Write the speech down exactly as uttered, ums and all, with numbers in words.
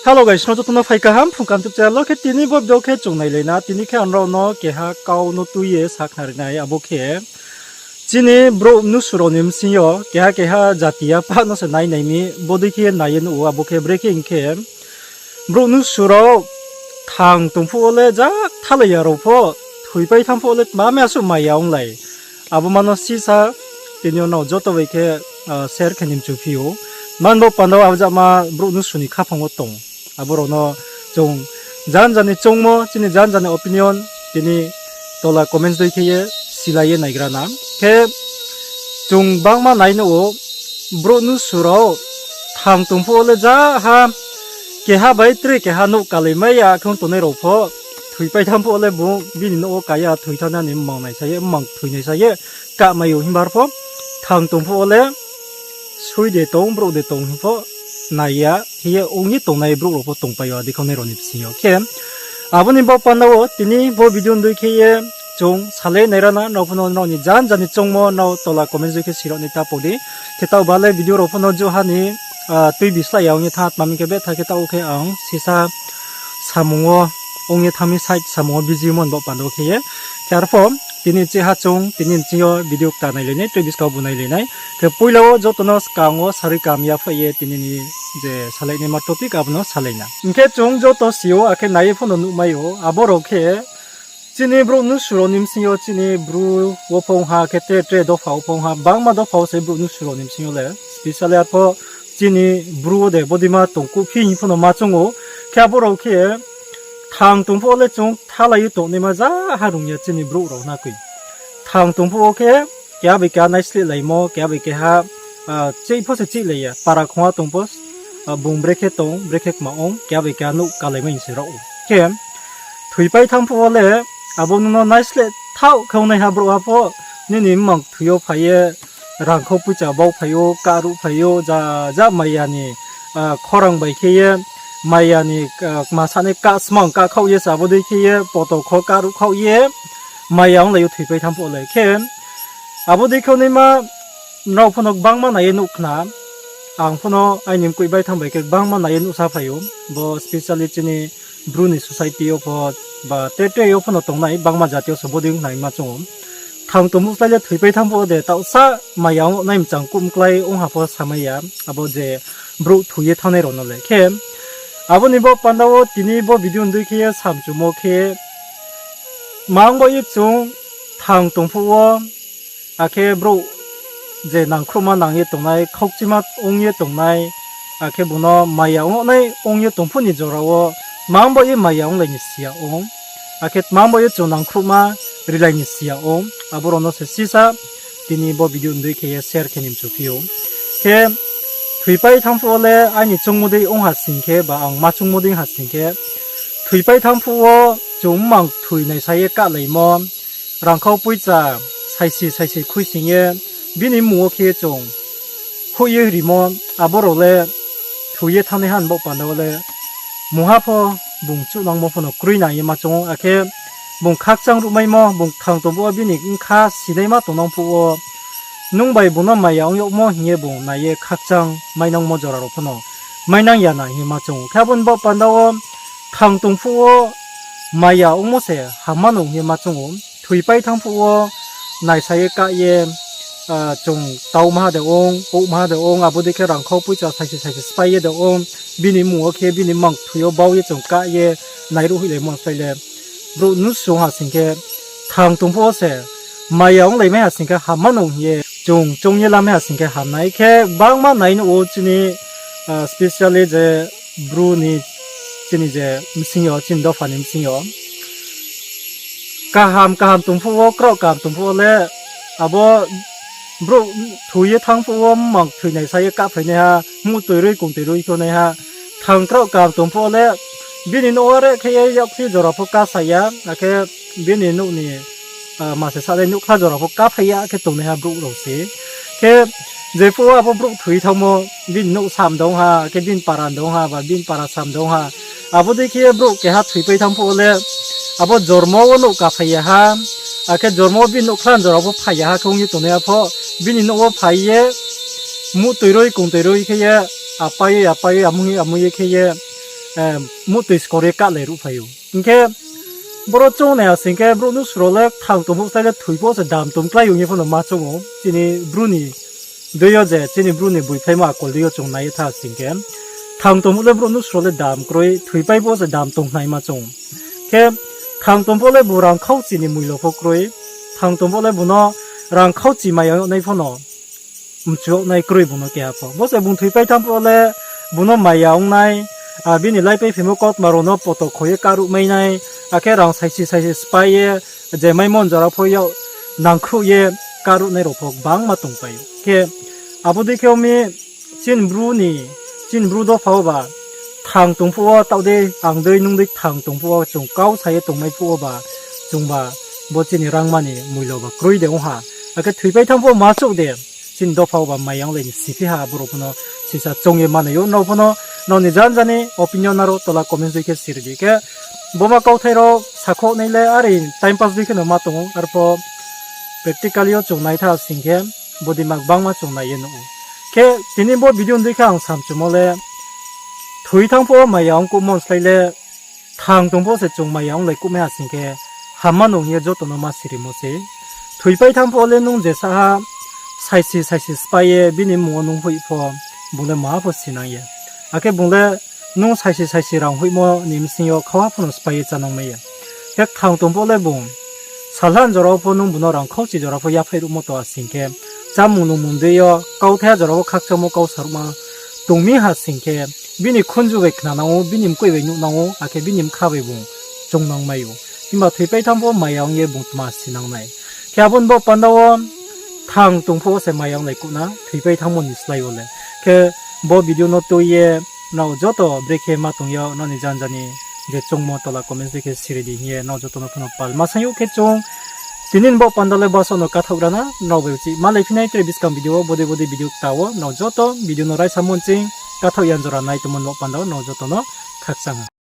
Hello guys, nrao joto no phai kaham Phungkam YouTube channel wo. Khe tini bo video khe chung nailai na, tini khe ang nrao no keha kau no tui ye sakhnari nai, abo khe chini brouh mnusu rao ni bsing yo keha keha jati ya pah no se nai nai mi, bodei khe nai ye nuh ou, abo khe brekhe hing khe, brouh mnusu rao thang tong phuh wo le ja thalai ya rao pho, thoipai thanng phuh wo le tma mi asuh maya onglai. Abo ma no sisa tini yo nrao joto bai khe share khe ni mchu phi ou. Tma hing bo panda wo abo jama brouh mnusu ni khaphang wo tong. Abo rao no chung janja ni choungmo, chini janja ni opinion, tini tola comments dei khe ye silai ye naigra na. Khe chung bangma nai nuh ou, brouh mnusu rao thang tong phuh wo le ja ha, keha bai tre keha nouh kalai mai ya khe ong tongnai rao pho, thoipai thanng phuh wo le bung bini nouh wo ka ya, thoi thanng nani mmang nai sa ye, mmang thoi nai sa ye, kahmai ou himba pho, thang tong phuh wo le sui de tong, brouh de tong hing pho, nai ya khe ye ong ye tongnai brouh rao pho tongpai ou, adi khaunai rao ni bsing yo. Khe abo ni baoh panda wo tini bo video ni dei khe ye chung salai naira na, nrao pho no nrao ni janja ni choungmo nrao tola comments dei khe sirao nai ta pau di. Khe taoh ba le video rao pho no juha ni tui bislái ya ong ye thanng, tma hing khe betha khe taoh khe ang sisa samung wo ong ye thanng mi, side samung wo busy mo ni baoh panda wo khe ye. Khe arpho tini chiha chung tini bsing yo video kta nailai nai, tei buskang bu nailai nai. Khe poila wo joto no skang wo sarui kam ya phai ye tini ni je salai naima topic abo no salai na. Hing khe chung joto si ou, akhe nai ye pho no nuhmai ou, abo rao khe chini brouh mnusu rao ni bsing yo chini Bru wo pho ong ha, khe tre tre dopha wo pho ong ha, bangma dopha wo se brouh mnusu rao ni bsing yo le, specially arpho chini Bru wo de bodeima tongkuh phi hing pho no ma choung ou. Khe abo rao khe thang tong phuh wo le chung thalai ye tongnaima ja ha rung ya chini brouh rao na koi. Thang tong phuh wo khe keha bai keha naisleh laimo, keha bai keha chih pho se chihlai ya, para khongha tong pho, bung brekhe tong, brekhe kma ong, keha bai keha nouh kalai mai se rao ou. Khe thoipai thanng phuh wo le abo nung no naisleh thaoh khe ongnaiha brouhha pho, nini mmang thoi yo phai ye, rangkhau poicha bau phai ou, kahruh phai ou, ja ja maya ni khorang bai khe ye, maya ni kma sanai kahsmang kahkhaoh ye se abo dei khe ye poto kho kahruh khaoh ye maya onglai ou thoipai thanng phuh wo le. Khe abo dei khe naima nrao pho no gbangma nai ye nuh khna, ang pho no aini mkoih bai thanng bai khe gbangma nai ye nuhsa phai ou. Bo specially chini Bru ni society yo pho ba tre tre yo pho no tongnai bangma jati yo se bodei ong khna hing ma choung ou. Thang tong phuh slái le thoipai thanng phuh wo de taohsa maya ong nai mchang kuh mklái ong ha pho samai ya, abo je brouh thoi ye thanngnai rao no le. Khe abo ni baoh panda wo tini bo video ni dei khe ye samchumo khe, mang baoh ye chung thang tong phuh wo, akhe brouh je nangkhruhma nang ye tongnai, khaukchima ong ye tongnai, akhe bung no maya ong nai ong ye tong phuh ni jora wo, tma baoh ye maya onglai ni si ya ong, akhe tma baoh ye chung nangkhruhma rilai ni si ya ong, abo rao no se sisa tini bo video ni dei khe ye share khe ni mchu phi ou. Khe thoipai thanng phuh wo le aini choungmo dei ong ha sing khe, ba ang ma choungmo dei ha sing khe, thoipai thanng phuh wo chung mmang thoi nai sa ye kahlaimo, rangkhau poicha saisi saisi khuising ye, bini mmung wo khe chung hoih ye rimo, abo rao le thoi ye thanngnaiha ni baoh panda wo le mungha pho bung chuhnangmo pho no kroi nang ye ma choung ou, akhe bung khakchang ruhmaimo, bung thang tong phuh wo bini bkha sinaima tongnang phuh wo, nung bai bung no maya ong yagmo hing ye bung nai ye khakchang mainangmo jora rao pho no mainang ya na hing ye ma choung ou. Khe abo ni baoh panda wo thang tong phuh wo maya ongmo se hamma no hing ye ma choung ou. Thoipai thanng phuh wo naisa ye kah ye, chung tau maha de ong, ouh maha de ong, abo dei khe rangkhau poicha saisi saisi sphái ye de ong, bini mmung wo khe bini mmang thoi yo bau ye chung kah ye nairuh hoihlaimo slái le, brouh mnusu ong ha sing khe, thang tong phuh wo se maya onglai mai ha sing khe hamma no hing ye chung choung ye lamai ha sing khe ham nai. Khe gbangma nai nuh ou chini, specially je Bru ni, chini je bsing yo, chini dopha ni bsing yo kaham kaham tong phuh wo, kraoh kaham tong phuh wo le, abo brouh thoi ye thanng phuh wo mmang thoi naisa ye kahphainaiha, muhtoi roi kongtoi roi khe naiha, thang kraoh kaham tong phuh wo le, bini nouh wo re khe ye yakphi jora pho kasa ya, akhe bini nouh ni, ma se sanai nouhkhla jora pho kaphai ya khe tongnaiha brouh rao se. Khe jephuh wo abo brouh thoi thanngmo, bini nouh sam dong ha, akhe bini para dong ha, ba bini para sam dong ha. Abo dei khe ye brouh keha thoipai thanng phuh wo le, abo jormo wo nouh kaphai ya ha, akhe jormo wo bini nouhkhla jora pho phai ya ha khe ong ye tongnaiha pho, bini nouh wo phai ye, muhtoi roi kongtoi roi khe ye, apai ye apai ye, amui ye amui ye khe ye, muhtoi skor ye kahlai ruhphai ou. Hing khe boro choung nai ha sing khe brouh nusro le kthang tong phuh slái le thoi pho se dam tong klái ong ye pho no ma choung ou. Chini bru ni dei yo je, chini bru ni boiphlaimo akol dei yo chung nai ye tha sing khe, kthang tong phuh le brouh nusro le dam kroi, thoipai pho se dam tong khnaima choung. Khe kthang tong phuh le bung rangkhauchi ni moilo pho kroi, kthang tong phuh le bung no rangkhauchi maya yag nai pho no mchu yag nai kroi bung no keha pho. Bo se bung thoipai thanng phuh le bung no maya ong nai, bini laipaiphaimo kautma rao no poto kho ye karuh mai nai, akhe rang saisi saisi sphái ye, je maimo jora pho yag nangkhruh ye karuh nai rao pho gbangma tongpai ou. Khe abo dei khe ong mi, chini bru ni, chini bru dopha wo ba kthang tong phuh wo taoh dei, ang dei, nung dei kthang tong phuh wo chung kau sa ye tongmai phuh wo ba, chungba bo chini rangma ni moilo ba kroi de ong ha. Akhe thoipai thanng phuh wo ma chouh de, chini dopha wo ba maya onglai ni siphi ha, abo rao pho no sisa choung ye manai ou. Nrao pho no nrao ni janja ni opinion aro tola comments dei khe siri di. Khe boma kauthai rao sakhouh nai le are time pass dei khe no ma tong ou, arpho practically yo chung nai tha sing khe, bodei ma gbangma chung nai ye nuh ou. Khe tini bo video dei khe ang samchumo le, thoi thanng phuh wo maya ong kuhmo slái le, kthang tong phuh se chung maya onglai kuhmai ha sing khe, hamma no hing ye joto no ma sirimo se. Thoipai thanng phuh wo le nung je saha saisi saisi sphái ye bini mmung wo nung hoih pho, bung le maha pho sinang ya. Akhe bung le nung saisi saisi rang hoihmo ni bsing yo khauha pho no sphái ye chánang mai ya. Khe kthang tong phuh le bung salha jora wo pho nung bung no rangkhauchi jora pho yaphai ruhmo tong ha sing khe, chámung nungmung dei yo kauthai jora wo khakchangmo kau saruhma tong mi ha sing khe, bini khunju bai khnanang ou, bini mkoih bai nuhnang ou, akhe bini bkha bai bung choungnang mai ou. Himba thoipai thanng phuh wo maya ong ye bung tma sinang nai. Khe abo ni baoh panda wo kthang tong phuh wo se maya onglai kuh na, thoipai thanngmo ni slái wo le. Khe bo video no tui ye nrao joto brekhe ma tong ya, nrao ni janja ni je choungmo tola comments dei khe siri di hing ye nrao joto no pho no palma saing ou. Khe chung tini ni baoh panda le bsaoh no kathaoh ra na, nrao bai uchih malai phi nai tre buskang video wo, bodei bodei video kta wo, nrao joto video no raisa monching kathaoh ya jora nai tongmo ni baoh panda wo nrao joto no khakchang ha.